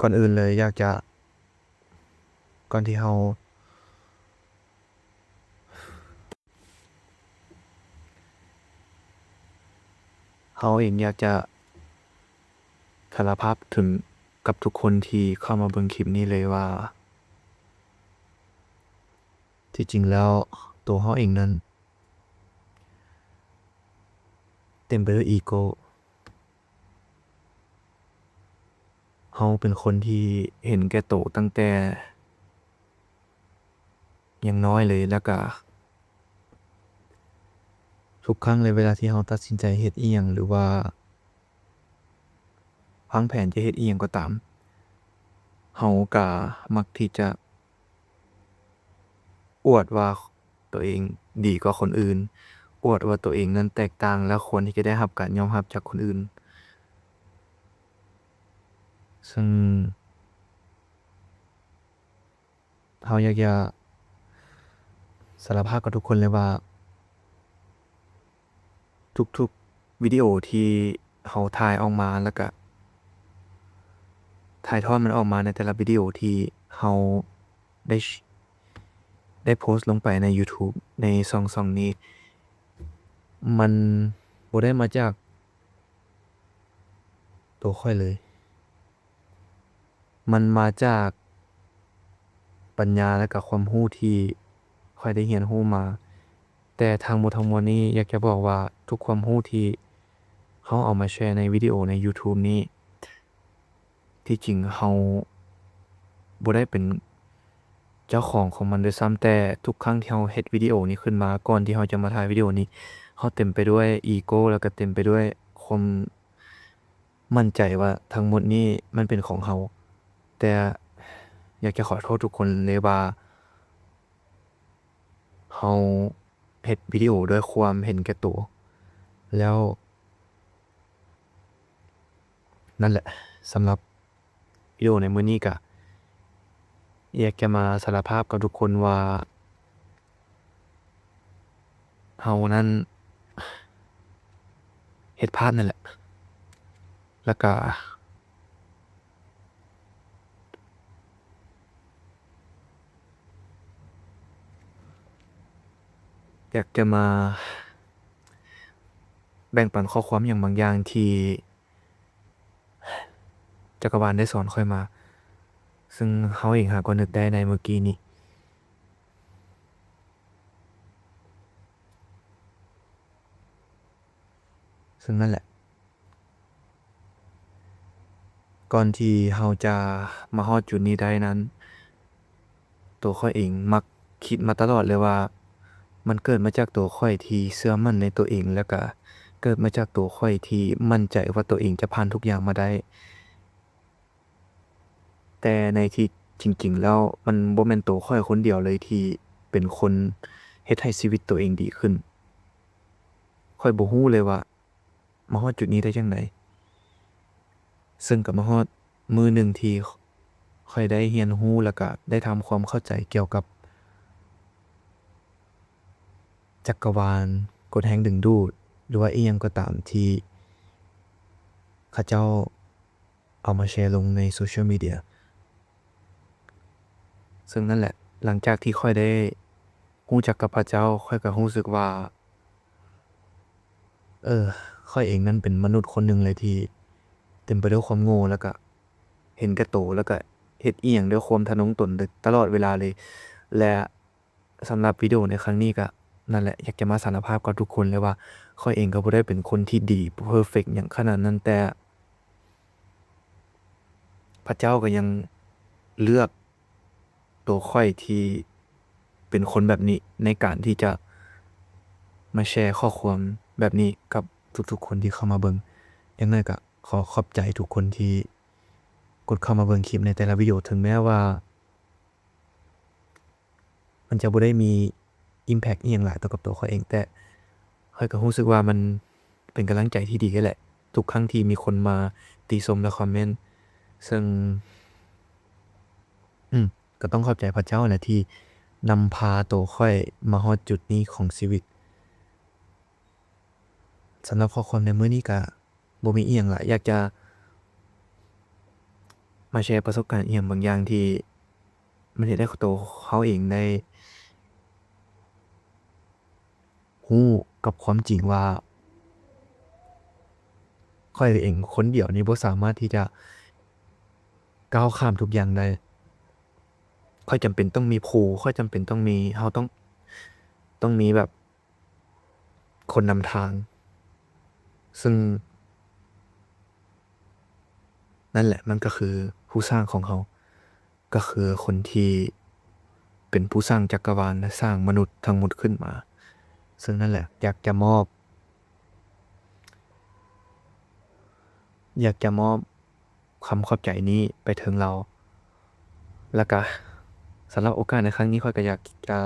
ກ່ອນອື່ນເລີຍຢາກຈະ ກ່ອນທີ່ເຮົາ ເຮົາເອງຢາກຈະສາລະພາບເຖິງກັບທຸກຄົນທີ່ເຂົ້າມາເບິ່ງຄລິບນີ້ເລີຍວ່າ ທີ່ຈິງແລ້ວໂຕເຮົາເອງນັ້ນເຕັມໄປດ້ວຍອີໂກ້. ເຮົາເປັນຄົນທີ່ເຫັນແກ່ໂຕຕັ້ງແຕ່ຍັງນ້ອຍເລີຍ ແລ້ວກະທຸກຄັ້ງເລີຍ ເວລາທີ່ເຮົາຕັດສິນໃຈເຮັດອີ່ຫຍັງ ຫຼືວ່າວາງແຜນຈະເຮັດອີ່ຫຍັງກໍຕາມ ເຮົາກະມັກທີ່ຈະ ອວດວ່າໂຕເອງດີກວ່າຄົນອື່ນ, ອວດວ່າໂຕເອງນັ້ນແຕກຕ່າງ ແລະ ຄວນທີ່ຈະໄດ້ຮັບການຍອມຮັບຈາກຄົນອື່ນ. ເຊິ່ງເຮົາຢາກຈະສາລະພາບກັບທຸກຄົນເລີຍວ່າ ທຸກໆວິດີໂອທີ່ເຮົາຖ່າຍອອກມາ ແລ້ວກະຖ່າຍທອດມັນອອກມາໃນແຕ່ລະວິດີໂອທີ່ເຮົາໄດ້ ได้โพสต์ลงไปในยูทูบ ในช่อง ช่องนี้ มันบ่ได้มาจากตัวข้อยเลย มันมาจากปัญญาและก็ความรู้ที่ข้อยได้เรียนรู้มา แต่ทั้งหมดทั้งมวลนี้อยากจะบอกว่าทุกความรู้ที่เฮาเอามาแชร์ในวิดีโอในยูทูบนี้ ที่จริงเฮาบ่ได้เป็นเจ้าของของมันด้วยซ้ำ แต่ทุกครั้งที่เฮาเฮ็ดวิดีโอนี้ขึ้นมา ก่อนที่เฮาจะมาถ่ายวิดีโอนี้ เฮาเต็มไปด้วยอีโก้ แล้วก็เต็มไปด้วยความมั่นใจว่าทั้งหมดนี้มันเป็นของเฮา แต่อยากจะขอโทษทุกคนเลยว่า ເຮົາເຮັດວິດີໂອດ້ວຍຄວາມເຫັນແກ່ໂຕ ແລ້ວ ນັ້ນແຫຼະ ສຳລັບວິດີໂອໃນມື້ນີ້ກະ ຢາກຈະມາສາລະພາບກັບທຸກຄົນວ່າ ເຮົານັ້ນເຮັດພາດນັ້ນແຫຼະ ແລ້ວກະ ຢາກຈະມາແບ່ງປັນຂໍ້ຄວາມຫຍັງບາງຢ່າງທີ່ຈັກກະວານໄດ້ສອນຂ້ອຍມາ ເຊິ່ງເຮົາເອງຫາກໍນຶກໄດ້ໃນມື້ກີ້ນີ້ ເຊິ່ງນັ້ນແຫຼະ ກ່ອນທີ່ເຮົາຈະມາຮອດຈຸດນີ້ໄດ້ນັ້ນ ໂຕຂ້ອຍເອງມັກຄິດມາຕະຫຼອດເລີຍວ່າ ມັນເກີດມາຈາກໂຕຂ້ອຍທີ່ເຊື່ອໝັ້ນໃນໂຕເອງ ແລ້ວກະເກີດມາຈາກໂຕຂ້ອຍທີ່ໝັ້ນໃຈວ່າໂຕເອງຈະຜ່ານທຸກຢ່າງມາໄດ້. ແຕ່ໃນທີ່ຈິງໆແລ້ວ ມັນບໍ່ແມ່ນໂຕຂ້ອຍຄົນດຽວເລີຍທີ່ເປັນຄົນເຮັດໃຫ້ຊີວິດໂຕເອງດີຂຶ້ນ. ຂ້ອຍບໍ່ຮູ້ເລີຍວ່າມາຮອດຈຸດນີ້ໄດ້ຈັ່ງໃດ, ເຊິ່ງກໍມາຮອດມື້ໜຶ່ງທີ່ຂ້ອຍໄດ້ຮຽນຮູ້ ແລ້ວກໍໄດ້ທຳຄວາມເຂົ້າໃຈກ່ຽວກັບຈັກກະວານ, ກົດແຮງດຶງດູດ ຫຼືວ່າອີ່ຫຍັງກໍຕາມທີ່ເຂົາເຈົ້າ ເອົາມາແຊລົງໃນໂຊຊຽວມີເດຍ. ເຊິ່ງນັ້ນແຫຼະ ຫຼັງຈາກທີ່ຂ້ອຍໄດ້ຮູ້ຈັກກັບພະເຈົ້າ, ຂ້ອຍກໍຮູ້ສຶກວ່າ ເອີ ຂ້ອຍເອງນັ້ນເປັນມະນຸດຄົນໜຶ່ງເລີຍທີ່ເຕັມໄປດ້ວຍຄວາມໂງ່ ແລ້ວກະເຫັນແກ່ໂຕ ແລ້ວກະເຮັດອີ່ຫຍັງດ້ວຍຄວາມທະນົງຕົນຕະຫຼອດເວລາເລີຍ ແລະ ສຳລັບວິດີໂອໃນຄັ້ງນີ້ກະນັ້ນແຫຼະ ຢາກຈະມາສາລະພາບກັບທຸກຄົນເລີຍວ່າ ຂ້ອຍເອງກໍບໍ່ໄດ້ເປັນຄົນທີ່ດີເພີເຟັກຫຍັງຂະໜາດນັ້ນ, ແຕ່ພະເຈົ້າກໍຍັງເລືອກໂຕຂ້ອຍທີ່ເປັນຄົນແບບນີ້ ໃນການທີ່ຈະມາແຊຂໍ້ຄວາມແບບນີ້ກັບທຸກໆຄົນທີ່ເຂົ້າມາເບິ່ງ. ຢ່າງໜ້ອຍກໍຂໍຂອບໃຈທຸກຄົນທີ່ກົດເຂົ້າມາເບິ່ງຄລິບໃນແຕ່ລະວິດີໂອ ເຖິງແມ້ວ່າ ມັນຈະບໍ່ໄດ້ມີ impact ອີ່ຫຍັງຫຼາຍຕໍ່ກັບຕົວຂ້ອຍເອງ, ແຕ່ຂ້ອຍກໍຮູ້ສຶກວ່າມັນເປັນກຳລັງໃຈທີ່ດີແຫຼະ ທຸກຄັ້ງທີ່ມີຄົນມາຕິຊົມ ແລະ ຄອມເມັນ. ເຊິ່ງ ອືມ ກໍຕ້ອງຂອບໃຈພະເຈົ້າແຫຼະທີ່ນຳພາໂຕຂ້ອຍມາຮອດຈຸດນີ້ຂອງຊີວິດ. ສຳລັບຂໍ້ຄວາມໃນມື້ນີ້ກະ ບໍ່ມີອີ່ຫຍັງຫຼາຍ ຢາກຈະ ມາແຊປະສົບການອີ່ຫຍັງບາງຢ່າງທີ່ມັນເຮັດໃຫ້ໂຕເຮົາເອງໄດ້ຮູ້ກັບຄວາມຈິງວ່າ ຂ້ອຍເອງຄົນດຽວນີ້ບໍ່ສາມາດທີ່ຈະກ້າວຂ້າມທຸກຢ່າງໄດ້. ຂ້ອຍຈຳເປັນຕ້ອງມີຄູ່, ຂ້ອຍຈຳເປັນຕ້ອງມີ, ເຮົາຕ້ອງ, ຕ້ອງມີແບບຄົນນຳທາງ, ຊຶ່ງນັ້ນແຫຼະ ມັນກໍຄືຜູ້ສ້າງຂອງເຮົາ, ກໍຄືຄົນທີ່ເປັນຜູ້ສ້າງຈັກກະວານ ແລະ ສ້າງມະນຸດທັງໝົດຂຶ້ນມາ. ຊຶ່ງນັ້ນແຫຼະ ຢາກຈະມອບ, ຢາກຈະມອບ ຄຳຂອບໃຈນີ້ໄປເຖິງລາວ. ແລ້ວກະສຳລັບໂອກາດໃນຄັ້ງນີ້ ຂ້ອຍກະຢາກຈະ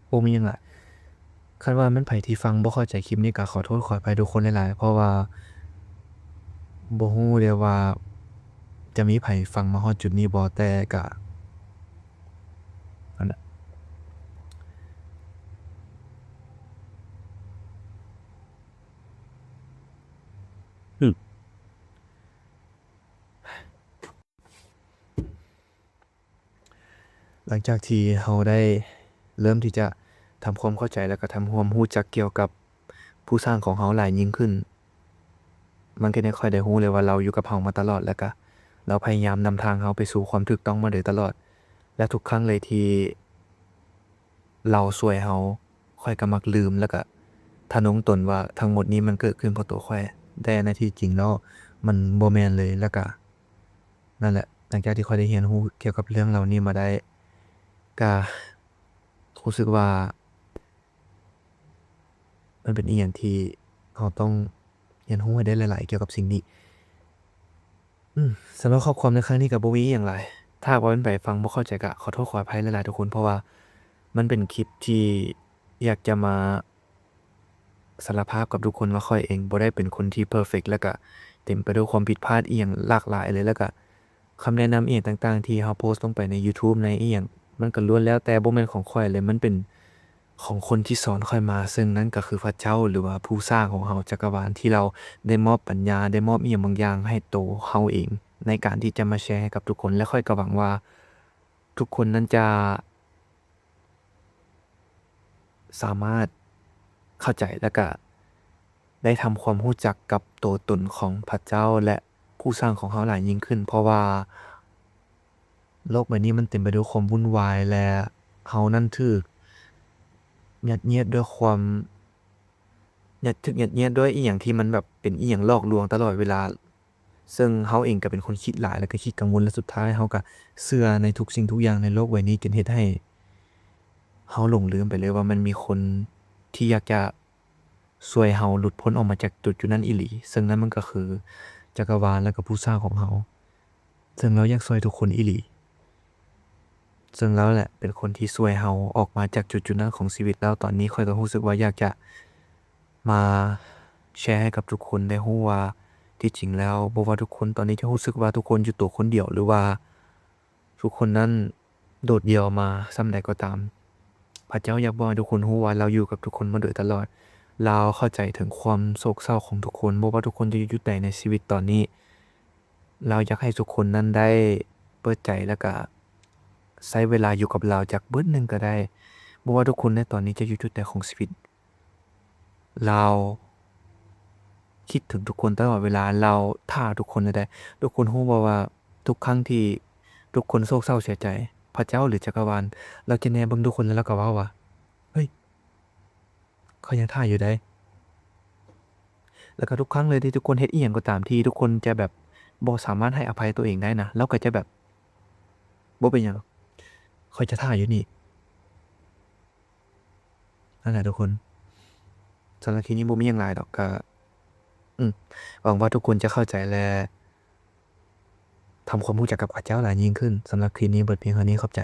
ບໍ່ມີຫຍັງຫຼາຍ. ຄັນວ່າແມ່ນໃຜທີ່ຟັງບໍ່ເຂົ້າໃຈຄລິບນີ້ ກະຂໍໂທດຂໍອະໄພທຸກຄົນຫຼາຍໆ ເພາະວ່າບໍ່ຮູ້ເດ້ວ່າຈະມີໃຜຟັງມາຮອດຈຸດນີ້ບໍ່, ແຕ່ກະ ນັ້ນແຫຼະ. ອືມ ຫຼັງຈາກທີ່ເຮົາໄດ້ເລີ່ມທີ່ຈະທຳຄວາມເຂົ້າໃຈ ແລ້ວກະທຳຄວາມຮູ້ຈັກກ່ຽວກັບຜູ້ສ້າງຂອງເຮົາຫຼາຍຍິ່ງຂຶ້ນ, ມັນກໍເຮັດໃຫ້ຂ້ອຍໄດ້ຮູ້ເລີຍວ່າລາວຢູ່ກັບເຮົາມາຕະຫຼອດ ແລ້ວກະລາວພະຍາຍາມນຳທາງເຮົາໄປສູ່ຄວາມຖືກຕ້ອງມາໂດຍຕະຫຼອດ. ແລະ ທຸກຄັ້ງເລີຍທີ່ ລາວຊ່ວຍເຮົາ, ຂ້ອຍກໍມັກລືມ ແລ້ວກະທະນົງຕົນວ່າທັງໝົດນີ້ມັນເກີດຂຶ້ນເພາະໂຕຂ້ອຍ, ແຕ່ໃນທີ່ຈິງແລ້ວມັນບໍ່ແມ່ນເລີຍ. ແລ້ວກະນັ້ນແຫຼະ, ຫຼັງຈາກທີ່ຂ້ອຍໄດ້ຮຽນຮູ້ກ່ຽວກັບເລື່ອງເຫຼົ່ານີ້ມາໄດ້, ກະຮູ້ສຶກວ່າ ມັນເປັນອີ່ຫຍັງທີ່ເຮົາຕ້ອງຮຽນຮູ້ໃຫ້ໄດ້ຫຼາຍໆກ່ຽວກັບສິ່ງນີ້. ອືມ ສຳລັບຂໍ້ຄວາມໃນຄັ້ງນີ້ກໍບໍ່ມີອີ່ຫຍັງຫຼາຍ. ຖ້າຫາກວ່າແມ່ນໃຜຟັງບໍ່ເຂົ້າໃຈກໍຂໍໂທດຂໍອະໄພຫຼາຍໆທຸກຄົນ, ເພາະວ່າມັນເປັນຄລິບທີ່ຢາກຈະມາສາລະພາບກັບທຸກຄົນວ່າຂ້ອຍເອງບໍ່ໄດ້ເປັນຄົນທີ່ເພີເຟັກ ແລ້ວກະເຕັມໄປດ້ວຍຄວາມຜິດພາດອີ່ຫຍັງຫຼາກຫຼາຍເລີຍ, ແລ້ວກະ ຄຳແນະນຳອີ່ຫຍັງຕ່າງໆທີ່ເຮົາໂພສລົງໄປໃນຢູທູບໃນອີ່ຫຍັງ ມັນກໍລ້ວນແລ້ວແຕ່ບໍ່ແມ່ນຂອງຂ້ອຍເລີຍ, ມັນເປັນຂອງຄົນທີ່ສອນຂ້ອຍມາ, ເຊິ່ງນັ້ນກໍຄືພະເຈົ້າ ຫຼືວ່າຜູ້ສ້າງຂອງເຮົາ, ຈັກກະວານ ທີ່ລາວໄດ້ມອບປັນຍາ, ໄດ້ມອບອີ່ຫຍັງບາງຢ່າງໃຫ້ໂຕເຮົາເອງ ໃນການທີ່ຈະມາແຊໃຫ້ກັບທຸກຄົນ. ແລະ ຂ້ອຍກໍຫວັງວ່າທຸກຄົນນັ້ນຈະ ສາມາດເຂົ້າໃຈ ແລະ ກະໄດ້ທຳຄວາມຮູ້ຈັກກັບໂຕຕົນຂອງພະເຈົ້າ ແລະ ຜູ້ສ້າງຂອງເຮົາຫຼາຍຍິ່ງຂຶ້ນ, ເພາະວ່າໂລກໃບນີ້ມັນເຕັມໄປດ້ວຍຄວາມວຸ່ນວາຍ ແລະ ເຮົານັ້ນຖືກຍັດຍຽດດ້ວຍຄວາມ ຍັດ ຖືກຍັດຍຽດດ້ວຍອີ່ຫຍັງທີ່ມັນແບບເປັນອີ່ຫຍັງຫຼອກລວງຕະຫຼອດເວລາ. ເຊິ່ງເຮົາເອງກໍເປັນຄົນຄິດຫຼາຍ ແລ້ວກໍຄິດກັງວົນ ແລະ ສຸດທ້າຍເຮົາກໍເຊື່ອໃນທຸກສິ່ງທຸກຢ່າງໃນໂລກໃບນີ້ ຈົນເຮັດໃຫ້ເຮົາຫຼົງລືມໄປເລີຍວ່າມັນມີຄົນທີ່ຢາກຈະຊ່ວຍເຮົາຫຼຸດພົ້ນອອກມາຈາກຈຸດໆນັ້ນອີ່ຫຼີ, ເຊິ່ງນັ້ນມັນກໍຄືຈັກກະວານ ແລະ ກໍຜູ້ສ້າງຂອງເຮົາ, ເຊິ່ງລາວຢາກຊ່ວຍທຸກຄົນອີ່ຫຼີ. ເຊິ່ງລາວແຫຼະເປັນຄົນທີ່ຊ່ວຍເຮົາອອກມາຈາກຈຸດໆນັ້ນຂອງຊີວິດ, ແລ້ວຕອນນີ້ຂ້ອຍກໍຮູ້ສຶກວ່າຢາກຈະມາແຊໃຫ້ກັບທຸກຄົນໄດ້ຮູ້ວ່າ ທີ່ຈິງແລ້ວບໍ່ວ່າທຸກຄົນຕອນນີ້ຈະຮູ້ສຶກວ່າທຸກຄົນຢູ່ໂຕຄົນດຽວ ຫຼືວ່າທຸກຄົນນັ້ນໂດດດ່ຽວມາສ່ຳໃດກໍຕາມ, ພະເຈົ້າຢາກບອກໃຫ້ທຸກຄົນຮູ້ວ່າລາວຢູ່ກັບທຸກຄົນມາໂດຍຕະຫຼອດ. ລາວເຂົ້າໃຈເຖິງຄວາມໂສກເສົ້າຂອງທຸກຄົນ, ບໍ່ວ່າທຸກຄົນຈະຢູ່ຈຸດໃດໃນຊີວິດຕອນນີ້, ລາວຢາກໃຫ້ທຸກຄົນນັ້ນໄດ້ເປີດໃຈ ແລ້ວກະໃຊ້ເວລາຢູ່ກັບລາວຈັກບຶດໜຶ່ງກໍໄດ້. ບໍ່ວ່າທຸກຄົນໃນຕອນນີ້ຈະຢູ່ຈຸດໃດຂອງຊີວິດ, ລາວຄິດເຖິງທຸກຄົນຕະຫຼອດເວລາ, ລາວຖ້າທຸກຄົນໃດ. ທຸກຄົນຮູ້ບໍ່ວ່າທຸກຄັ້ງທີ່ທຸກຄົນໂສກເສົ້າເສຍໃຈ, ພະເຈົ້າ ຫຼື ຈັກກະວານ ລາວຈະແນເບິ່ງທຸກຄົນ ແລ້ວລາວກໍເວົ້າວ່າ ເຮີ້ຍ ຂ້ອຍຍັງຖ້າຢູ່ໃດ. ແລ້ວກໍທຸກຄັ້ງເລີຍທີ່ທຸກຄົນເຮັດອີ່ຫຍັງກໍຕາມທີ່ທຸກຄົນຈະແບບບໍ່ສາມາດໃຫ້ອະໄພຕົວເອງໄດ້ນະ, ລາວກໍຈະແບບ ບໍ່ເປັນຫຍັງ, ຂ້ອຍຈະຖ້າຢູ່ນີ້. ນັ້ນແຫຼະທຸກຄົນ, ສຳລັບຄລິບນີ້ບໍ່ມີຫຍັງຫຼາຍດອກ, ກໍ ອືມ ຫວັງວ່າທຸກຄົນຈະເຂົ້າໃຈ ແລະ ທຳຄວາມຮູ້ຈັກກັບພະເຈົ້າຫຼາຍຍິ່ງຂຶ້ນ. ສຳລັບຄລິບນີ້ເບິດພຽງເທົ່ານີ້, ຂອບໃຈ.